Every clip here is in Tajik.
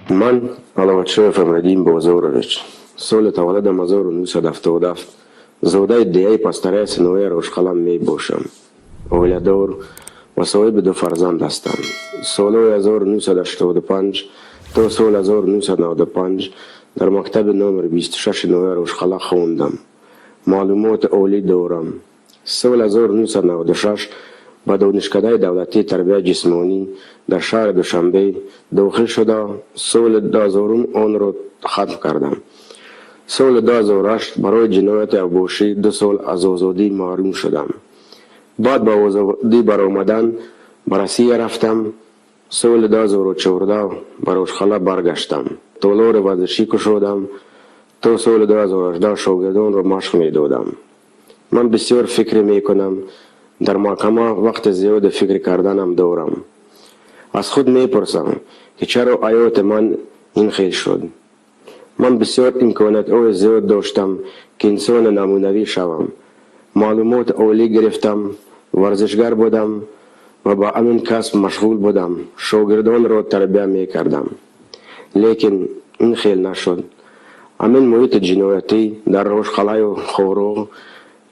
Ман Алаватшоев Амриддин Бозорович, соли таваллудам 1977, зодаи деҳаи Пастараи ноҳияи Рошқала мебошам. Оиладор ва соҳиби ду фарзанд ҳастам. Солҳои 1985 то соли 1995 дар мактаби номер 26 ноҳияи Рошқала хондам. Маълумоти олӣ дорам. Соли 1996 ба Донишкадаи давлатии тарбияи ҷисмонӣ дар шаҳри Душанбе дохил шуда, соли 2000 онро хатм кардам. Соли 2008 барои ҷинояти авбошӣ 2 сол аз озодӣ маҳрум шудам. Баъд ба озодӣ баромадан ба Россия рафтам. Соли 2014 ба Рошқала баргаштам. Толори варзишӣ кушодам. То соли 2018 шогирдонро машқ медодам. Ман бисёр фикр мекунам. Дар маҳкама вақти зиёде фикр карданам дорам. Аз худ мепурсам, ки чаро ҳаёти ман ин хел шуд. Ман бисёр имкониятҳои зиёд доштам, ки инсони намунавӣ шавам. Маълумоти олӣ гирифтам, варзишгар будам ва ба ҳамин касб машғул будам, шогирдонро тарбия мекардам, лекин ин хел нашуд. Ҳамин муҳити ҷиноятӣ дар Рошқалаю Хоруғ,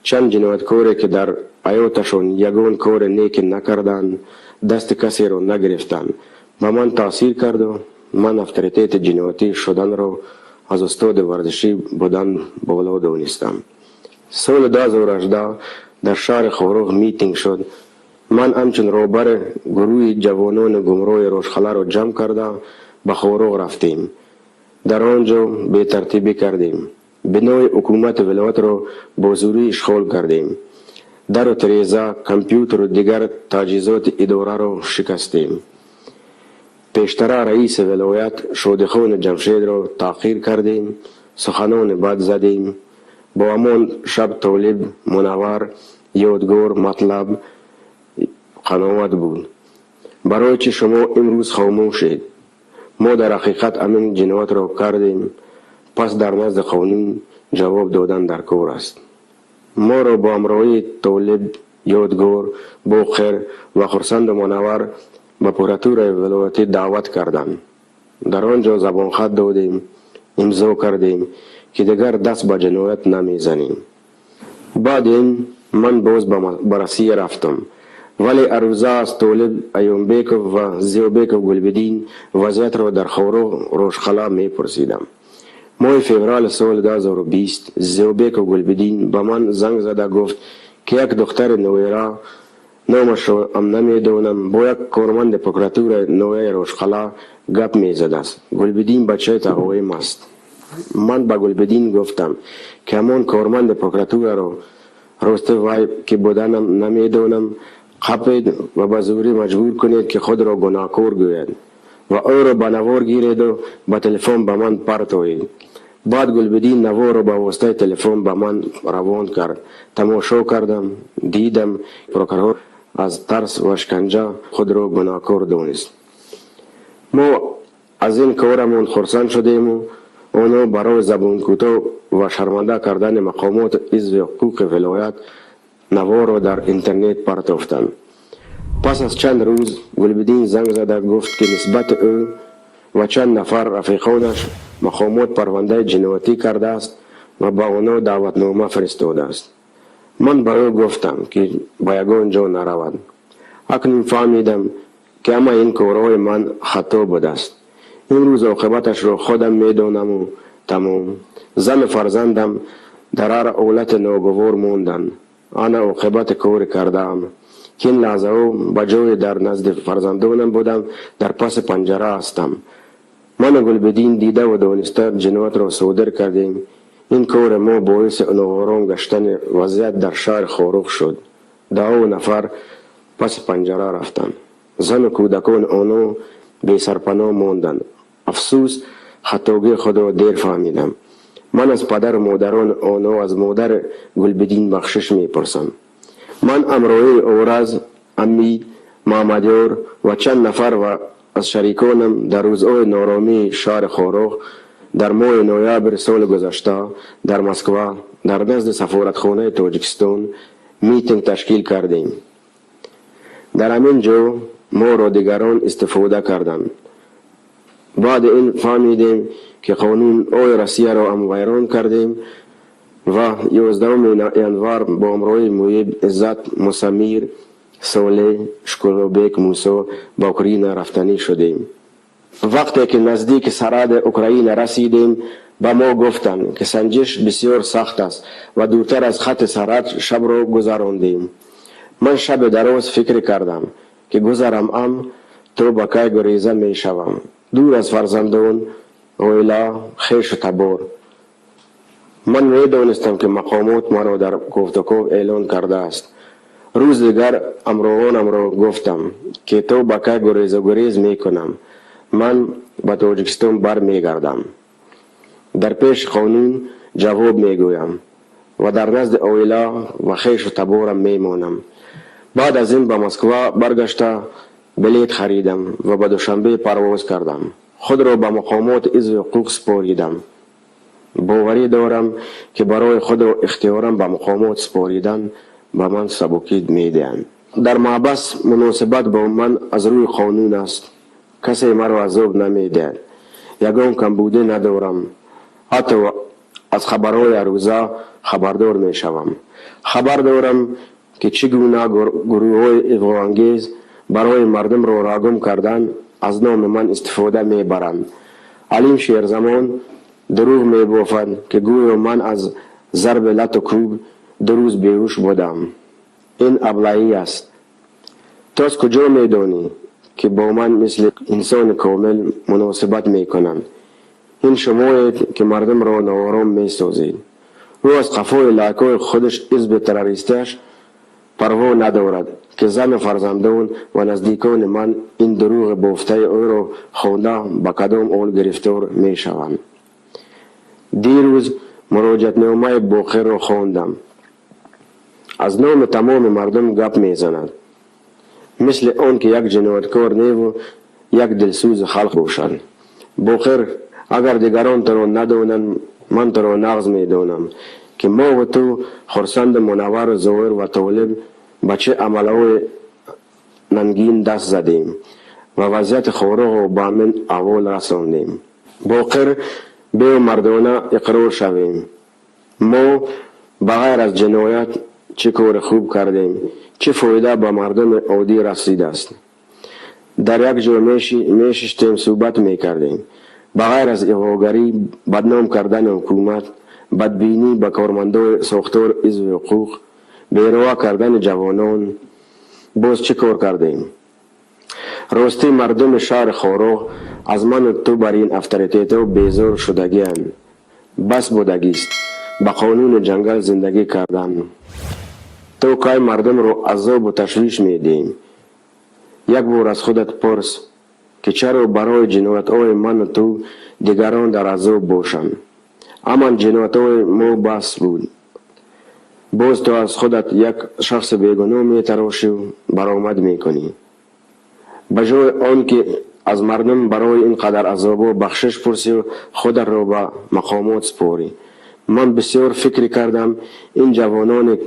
чанд ҷинояткоре, ки дар ҳаёташон ягон кори неки накарданд, дасти касеро нагирифтанд, ба ман таъсир карду ман авторитети ҷиноятӣ шуданро аз устоди варзишӣ будан боло донистам. Соли 2018 дар шаҳри Хоруғ митинг шуд. Ман ҳамчун роҳбари гурӯҳи ҷавонони гумроҳи Рошқаларо ҷамъ карда, ба Хоруғ рафтем. Дар он ҷо бетартибӣ кардем, бинои ҳукумати вилоятро бо зӯрӣ ишғол кардем, дару тиреза, компютеру дигар таҷҳизоти идораро шикастем. Пештара раиси вилоят Шодихони Ҷамшедро таҳқир кардем, суханони бад задем. Бо ҳамон шаб Толиб, Мунаввар, Ёдгор, Матлаб қаноат буд. Барои чӣ шумо имрӯз хомӯшед? Мо дар ҳақиқат ҳамин ҷиноятро кардем, пас дар назди қонун ҷавоб додан дар кор аст. Моро бо ҳамроҳии Толиб, Ёдгор, Боқир ва Хурсанду Мунаввар ба прокуратураи вилоятӣ даъват карданд. Дар он ҷо забонхат додем, имзо кардем, ки дигар даст ба ҷиноят намезанем. Баъд ин ман боз ба Россия рафтам, вале ҳаррӯза аз Толиб Аюмбеков ва Зиёбеков Гулбиддин вазъиятро дар Хоруғ, Рошқала мепурсидам. Моҳи феврали соли 2020 Зиёбеков Гулбиддин ба ман занг зада гуфт, ки як духтари ноира, номашро ҳам намедонам, бо як корманди прокуратураи ноҳияи Рошқала гап мезадааст. Гулбиддин бачаи тағоим аст. Ман ба Гулбиддин гуфтам, ки ҳамон корманди прокуратураро, рости вай ки буданам намедонам, қапед ва ба зӯрӣ маҷбур кунед, ки худро гуноҳкор гӯяд ва ӯро ба навор гиреду ба телефон ба ман партоед. Баъд Гулбиддин наворро ба воситаи телефон ба ман равон кард. Тамошо кардам, дидам, прокурор аз тарс ва шиканҷа худро гуноҳкор донист. Мо аз ин корамон хурсанд шудему онҳо барои забонкӯтоҳ ва шарманда кардани мақомоти ҳифзи ҳуқуқи вилоят наворро дар интернет партофтанд. Пас аз чанд рӯз Гулбиддин занг зада гуфт, ки нисбати ӯ ва чанд нафар рафиқонаш мақомот парвандаи ҷиноятӣ кардааст ва ба онҳо даъватнома фиристодааст. Ман ба ӯ гуфтам, ки ба ягон ҷо наравад. Акнун фаҳмидам, ки ҳамаи ин корҳои ман хато будааст. Имрӯз оқибаташро худам медонаму тамом. Зану фарзандам дар ҳар ҳолати ногувор монданд. Ана оқибати коре кардаам, ки ин лаҳзаҳо ба ҷое дар назди фарзандонам будам, дар паси панҷара ҳастам. Ману Гулбиддин дидаву дониста ҷиноятро содир кардем. Ин кори мо боиси ноором гаштани вазъият дар шаҳри Хоруғ шуд. Даҳо нафар паси панҷара рафтанд, зану кӯдакони онҳо бесарпаноҳ монданд. Афсӯс, хатогии худро дер фаҳмидам. Ман аз падару модарони онҳо, аз модари Гулбиддин бахшиш мепурсам. Ман ҳамроҳии Ораз, Амид, Маҳмадёр ва чанд нафар ва аз шариконам дар рӯзҳои нооромии шаҳри Хоруғ, дар моҳи ноябри соли гузашта, дар Москва дар назди сафоратхонаи Тоҷикистон митинг ташкил кардем. Дар ҳамин ҷо моро дигарон истифода карданд. Баъд ин фаҳмидем, ки қонунҳои Россияро ҳам вайрон кардем ва 11 январ бо ҳамроҳии Муҳиб, Иззат, Мусамир, Солеҳ, Шукуллобек, Мусо ба Украина рафтанӣ шудем. Вақте ки наздики сарҳади Украина расидем, ба мо гуфтанд, ки санҷиш бисёр сахт аст ва дуртар аз хати сарҳад шабро гузарондем. Ман шаби дароз фикр кардам, ки гузарам ам то ба кай гуреза мешавам, дур аз фарзандон, оила, хешу табор. Ман медонистам, ки мақомот маро дар кофтуков эълон кардааст. Рӯз дигар ҳамроҳонамро гуфтам, ки то ба кай гурезагурез мекунам, ман ба Тоҷикистон бармегардам, дар пеши қонун ҷавоб мегӯям ва дар назди оила ва хешу таборам мемонам. Баъд аз ин ба Москва баргашта, билет харидам ва ба Душанбе парвоз кардам. Худро ба мақомоти ҳифзи ҳуқуқ супоридам. Боварӣ дорам, ки барои худро ихтиёран ба мақомот супоридан ба ман сабукӣ медиҳанд. Дар маҳбас муносибат бо ман аз рӯи қонун аст. Касе маро азоб намедиҳад, ягон камбудӣ надорам. Ҳатто аз хабарҳои ҳаррӯза хабардор мешавам. Хабар дорам, ки чӣ гуна гурӯҳҳои иғвоангез барои мардумро рағум кардан аз номи ман истифода мебаранд. Алим Шерзамон дурӯғ мебофад, ки гӯё ман аз зарби лату кӯб 2 рӯз беҳуш будам. Ин аблаҳӣ аст. Ту аз куҷо медонӣ, ки бо ман мисли инсони комил муносибат мекунанд? Ин шумоед, ки мардумро ноором месозед. Ӯ аз қафои лайкҳои худаш, ҳизби террористиаш, парво надорад, ки зану фарзандон ва наздикони ман ин дурӯғи бофтаи ӯро хонда ба кадом ҳол гирифтор мешаванд. Дирӯз муроҷиатномаи Боқирро хондам. Аз номи тамоми мардум гап мезанад, мисли он ки як ҷинояткор неву як дилсӯзи халқ бошад. Боқир, агар дигарон туро надонанд, ман туро нағз медонам, ки мову ту, Хурсанду Мунаввару Зоҳир ва Толиб, ба чӣ амалҳои нангин даст задем ва вазъияти Хоруғро ба ҳамин аҳвол расондем. Боқир, биё мардона иқрор шавем: мо ба ғайр аз ҷиноят чӣ кори хуб кардем, чӣ фоида ба мардуми оддӣ расидааст? Дар як ҷо мешиштем, суҳбат мекардем. Ба ғайр аз иғвогарӣ, бадном кардани ҳукумат, бадбинӣ ба кормандони сохтори ҳифзи ҳуқуқ, бероҳа кардани ҷавонон, боз чӣ кор кардем? Ростӣ, мардуми шаҳри Хоруғ аз ману ту бар ин авторитетҳо безор шудагианд. Бас будагист ба қонуни ҷангал зиндагӣ кардан. То кай мардумро азобу ташвиш медиҳем? Як бор аз худат пурс, ки чаро барои ҷиноятҳои ману ту дигарон дар азоб бошанд? Аман ҷиноятҳои мо бас буд. Боз ту аз худат як шахси бегуноҳ метарошию баромад мекунӣ. Ба ҷои он ки аз мардум барои ин қадар азобҳо бахшиш пурсию худатро ба мақомот супорӣ. Ман бисёр фикр кардам: ин ҷавононе,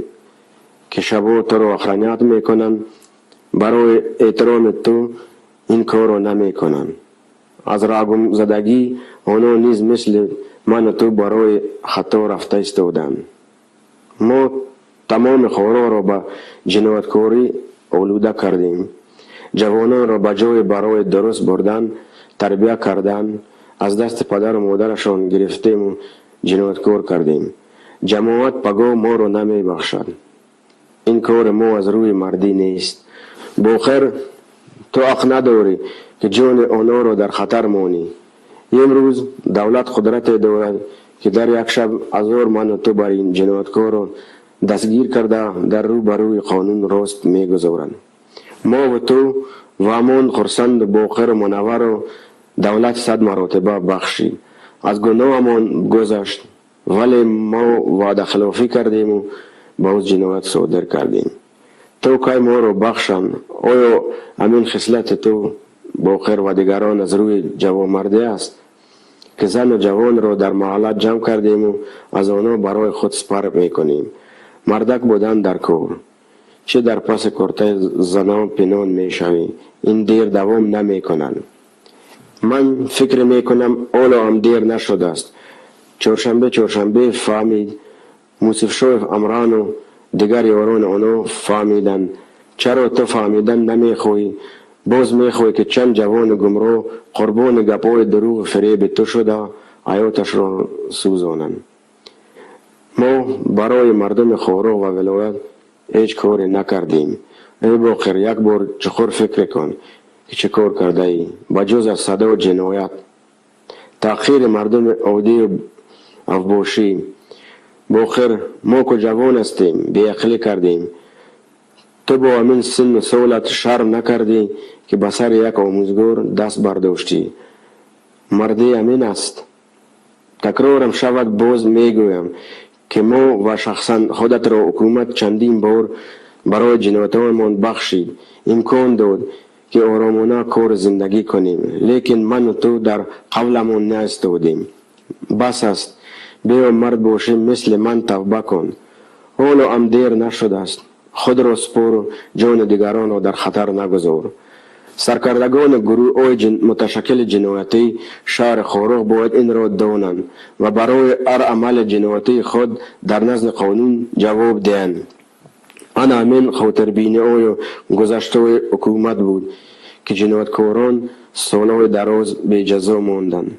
ки шабо туро охранять мекунанд, барои эҳтироми ту ин корро намекунанд. Аз рағумзадагӣ онҳо низ мисли ману ту барои хато рафта истоданд. Мо тамоми Хоруғро ба ҷинояткорӣ олуда кардем. Ҷавононро ба ҷои барои дуруст бурдан, тарбия кардан, аз дасти падару модарашон гирифтему ҷинояткор кардем. Ҷамоат пагоҳ моро намебахшад. Ин кори мо аз рӯи мардӣ нест. Боқир, ту ҳақ надорӣ, ки ҷони онҳоро дар хатар монӣ. Имрӯз давлат қудрате дорад, ки дар як шаб ҳазор ману ту бар ин ҷинояткорро дастгир карда, дар рӯ ба рӯи қонун рост мегузоранд. Мову ту ва ҳамон Хурсанду Боқиру Мунавварро давлат сад маротиба бахшид, аз гуноҳамон гузашт, вале мо ваъдахилофӣ кардему боз ҷиноят содир кардем. То кай моро бахшанд? Оё ҳамин хислати ту, Боқир, ва дигарон аз рӯи ҷавонмардӣ аст, ки зану ҷавонро дар маҳалла ҷамъ кардему аз онҳо барои худ сипар мекунем? Мардак будан дар кор. Чӣ дар паси куртаи занон пинҳон мешавӣ? Ин дер давом намекунад. Ман фикр мекунам, ҳоло ҳам дер нашудааст. Чоршанбе Чоршанбе фаҳмид, Мусифшоев Амрану дигар ёрони онҳо фаҳмиданд. Чаро ту фаҳмидан намехоҳӣ? Боз мехоҳӣ, ки чанд ҷавони гумроҳ қурбони гапҳои дурӯғу фиреби ту шуда, ҳаёташро сӯзонанд. Мо барои мардуми Хоруғ ва вилоят ҳеҷ коре накардем. Эй Боқир, як бор чуқур фикр кун, ки чӣ кор кардаӣ, ба ҷуз аз садо ҷиноят, таҳқири мардуми оддию авбошӣ. Боқир, мо ку ҷавон ҳастем, беақлӣ кардем. Ту бо ҳамин синну солат шарм накардӣ, ки ба сари як омӯзгор даст бардоштӣ. Мардӣ ҳамин аст? Такрорам шавад, боз мегӯям, ки мо ва шахсан худатро ҳукумат чандин бор барои ҷиноятҳоямон бахшид, имкон дод, ки оромона кору зиндагӣ кунем, лекин ману ту дар қавламон наистодем. Бас аст. Биё, мард бошӣ, мисли ман тавба кун. Ҳоло ҳам дер нашудааст. Худро супору ҷони дигаронро дар хатар нагузор. Саркардагони гурӯҳҳои муташаккили ҷиноятӣ шаҳри Хоруғ бояд инро донанд ва барои ҳар амали ҷиноятии худ дар назди қонун ҷавоб диҳанд. Ана ҳамин хотирбиниҳою гузаштҳои ҳукумат буд, ки ҷинояткорон солҳои дароз беҷазо монданд.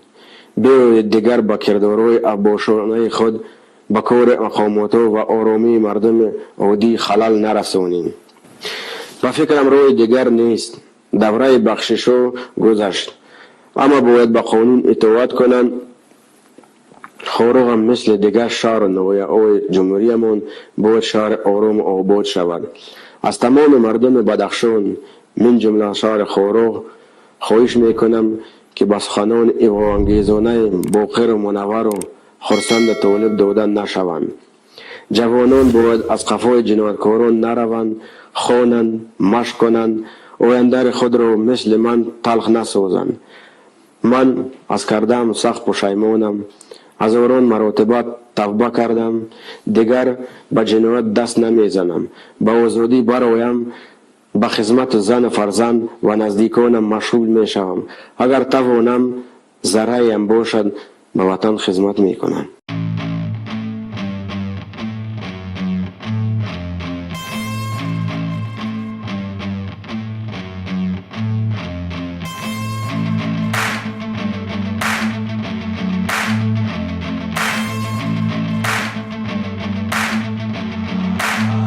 Биёед, дигар ба кирдорҳои авбошонаи худ ба кори мақомотҳо ва оромии мардуми оддӣ халал нарасонем. Ба фикрам, роҳи дигар нест. Давраи бахшишҳо гузашт. Ҳама бояд ба қонун итоат кунанд. Хоруғам мисли дигар шаҳру ноҳияҳои ҷумҳуриямон бояд шаҳри орому обод шавад. Аз тамоми мардуми Бадахшон, мин ҷумла шаҳри Хоруғ, хоҳиш мекунам, ки ба суханони иғвоангезонаи Боқиру Мунаввару Хурсанду Толиб дода нашаванд. Ҷавонон бояд аз қафои ҷинояткорон нараванд, хонанд, машқ кунанд, ояндаи худро мисли ман талх насозанд. Ман аз кардаам сахт пушаймонам, ҳазорон маротиба тавба кардам, дигар ба ҷиноят даст намезанам. Ба озодӣ бароям, ба хизмату зану фарзанд ва наздиконам машғул мешавам. Агар тавонам, зарраеам бошад, ба ватан хизмат мекунам.